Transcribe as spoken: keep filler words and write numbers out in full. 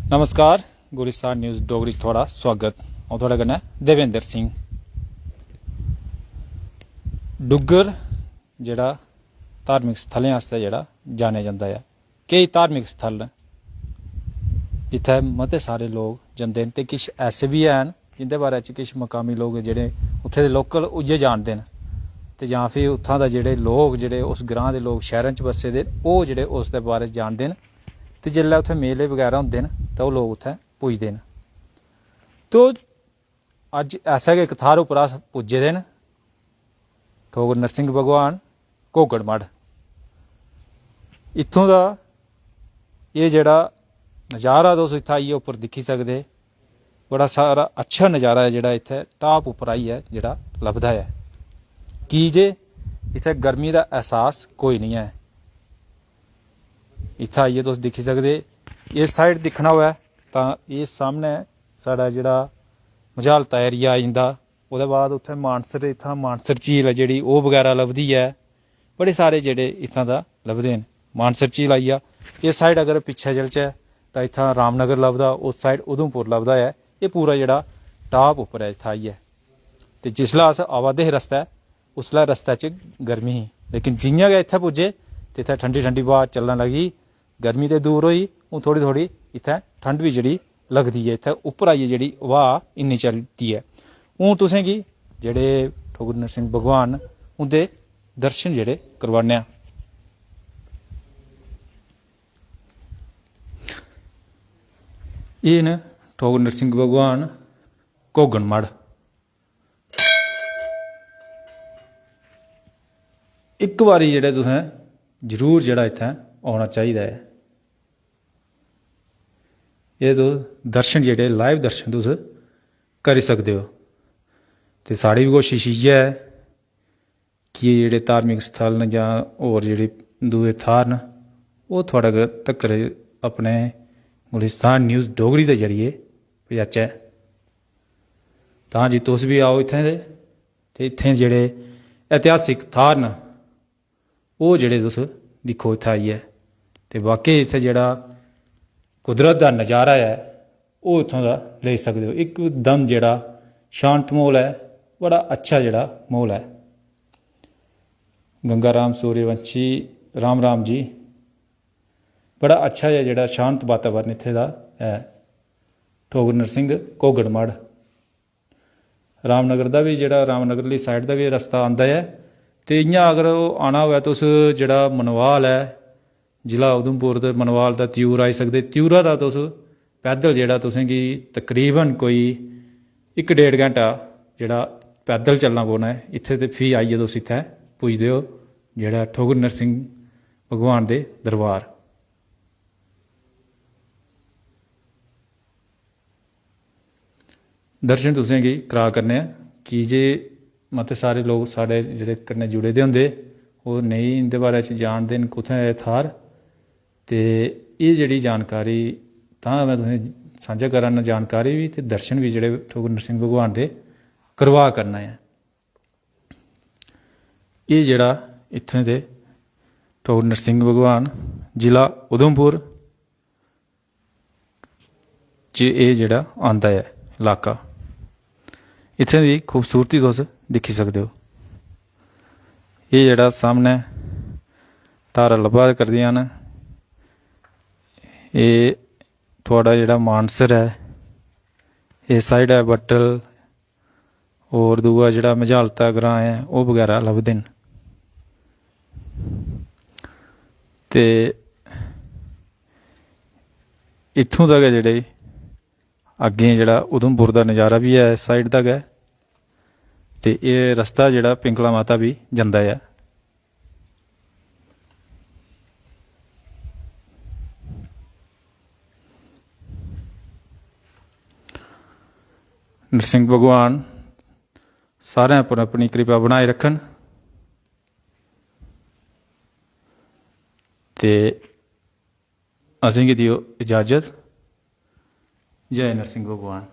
नमस्कार, गुलिस्तान न्यूज़ डोगरी च थुआढ़ा सुआगत। अ'ऊं थुआढ़े कन्नै देवेंद्र सिंह। डुग्गर जेह्ड़ा धार्मिक स्थलें आस्तै जेह्ड़ा जानेआ जंदा ऐ, केई धार्मिक स्थल न जित्थै मते सारे लोक जंदे न, ते किश ऐसे बी हैन जिं'दे बारे च किश मकामी लोक जेह्ड़े उत्थै दे लोकल उ'ऐ जानदे न, ते जां फ्ही उत्थां दा जेह्ड़े लोक, जेह्ड़े उस ग्रांऽ दे लोक शैह्रें च बस्से दे न, ओह् जेह्ड़े उस दे बारे च जानदे न। ते जेल्लै उत्थै मेले बगैरा होंदे न, तां ओह् लोक उत्थै पुजदे न। तो अज्ज ऐसा गै इक थाह्र उप्पर अस पुज्जे दे न, ठौगर नरसिंह भगवान घोगड़ मढ़। इत्थूं दा एह् जेह्ड़ा नज़ारा तुस इत्थै आइयै उप्पर दिक्खी सकदे, बड़ा सारा अच्छा नज़ारा ऐ जेह्ड़ा इत्थै टॉप उप्पर आइयै जेह्ड़ा लभदा ऐ, की जे इत्थै गर्मी दा एहसास कोई निं ऐ। इत्थै आइयै तुस दिक्खी सकदे, इस साइड दिक्खना होऐ तां एह् सामनै साढ़ा जेह्ड़ा मझालता एरिया आई जंदा। ओह्दे बाद उत्थै मानसर, इत्थां मानसर झील ऐ जेह्ड़ी, ओह् बगैरा लभदी ऐ। बड़े सारे जेह्ड़े इत्थां दा लभदे न। मानसर झील आई गेआ। इस साइड अगर पिच्छें चलचै तां इत्थां रामनगर लभदा, उस साइड उधमपुर लभदा ऐ। एह् पूरा जेह्ड़ा टॉप उप्पर ऐ इत्थै आइयै। ते जिसलै अस आवा दे हे रस्तै, उसलै रस्तै च गर्मी ही, लेकिन जि'यां गै इत्थै पुज्जे ते इत्थै ठंडी ठंडी ब्हा चलना लगी। गर्मी ते दूर होई, हून थोह्ड़ी थोह्ड़ी इत्थै ठंड बी जेह्ड़ी लगदी ऐ, इत्थै उप्पर आइयै जेह्ड़ी ब्हा इन्नी चलदी ऐ। हून तुसेंगी जेह्ड़े ठौगर नरसिंह भगवान न, उं'दे दर्शन जेह्ड़े करवाने आं। एह् न ठौगर नरसिंह भगवान घोगन मढ़। इक बारी जेह्ड़ा तुसें जरूर जेह्ड़ा इत्थें औना चाहिदा ऐ। एह् तुस दर्शन जेह्ड़े, लाइव दर्शन तुस करी सकदे ओ। ते साढ़ी बी कोशश इ'यै ऐ कि एह् जेह्ड़े धार्मिक स्थल न जां होर जेह्ड़े दूए थाह्र न, ओह् थुआढ़े तक्कर अपने गुलिस्तान न्यूज़ डोगरी दे जरिए पजाचै। तां जे तुस बी आओ इत्थें दे, ते इत्थें जेह्ड़े ऐतिहासिक थाह्र न, ओह् जेह्ड़े तुस दिक्खो इत्थें आइयै। ते बाकी इत्थें जेह्ड़ा कुदरत दा नज़ारा ऐ, ओह् इत्थूं दा लेई सकदे ओ। इकदम जेह्ड़ा शांत म्हौल ऐ, बड़ा अच्छा जेह्ड़ा म्हौल ऐ। गंगा राम सूर्यवंशी, राम राम जी, बड़ा अच्छा ऐ जेह्ड़ा शांत वातावरण इत्थें दा ऐ। ठौगर नरसिंह घोगड़ मढ़। रामनगर दा बी जेह्ड़ा, रामनगर आह्ली साइड दा बी रस्ता आंदा ऐ। ते इ'यां अगर ओह् आना होऐ तुस, जेह्ड़ा मनवाल ऐ, जिला उधमपुर, ते मनवाल दा तियूर आई सकदे। तियूरा दा तुस पैदल जेह्ड़ा तुसेंगी तकरीबन कोई इक डेढ़ घैंटा जेह्ड़ा पैदल चलना पौना ऐ इत्थै, ते फ्ही आइयै तुस इत्थै पुजदे ओ जेह्ड़ा ठौगर नरसिंह भगवान दे दरबार। दर्शन तुसेंगी करा करने आं, की जे मते सारे लोक साढ़े जेह्ड़े कन्नै जुड़े दे होंदे, ओह् नेईं इं'दे बारे च जानदे न, कुत्थें ऐ एह् थाह्र। ते एह् जेह्ड़ी जानकारी, तां में तुसेंगी सांझा करा ना जानकारी बी ते दर्शन बी जेह्ड़े ठौगर नरसिंह भगवान दे करवा करना ऐ। एह् जेह्ड़ा इत्थें दे ठौगर नरसिंह भगवान, जिला उधमपुर च एह् जेह्ड़ा आंदा ऐ इलाका, इत्थें दी खूबसूरती तुस दिक्खी सकदे ओ। एह् जेह्ड़ा सामनै धारां लब्भा करदियां न, एह् थुआढ़ा जेह्ड़ा मानसर ऐ, इस साइड ऐ बट्टल, होर दूआ जेह्ड़ा मझालता ग्रांऽ ऐ, ओह् बगैरा लभदे न। ते इत्थूं दा गै जेह्ड़े अग्गें जेह्ड़ा उधमपुर दा नज़ारा बी ऐ इस साइड दा गै, ते एह् रस्ता जेह्ड़ा पिंगला माता बी जंदा ऐ। नरसिंह भगवान सारें उप्पर अपनी कृपा बनाए रक्खन। ते असेंगी देओ इजाजत। जय नरसिंह भगवान।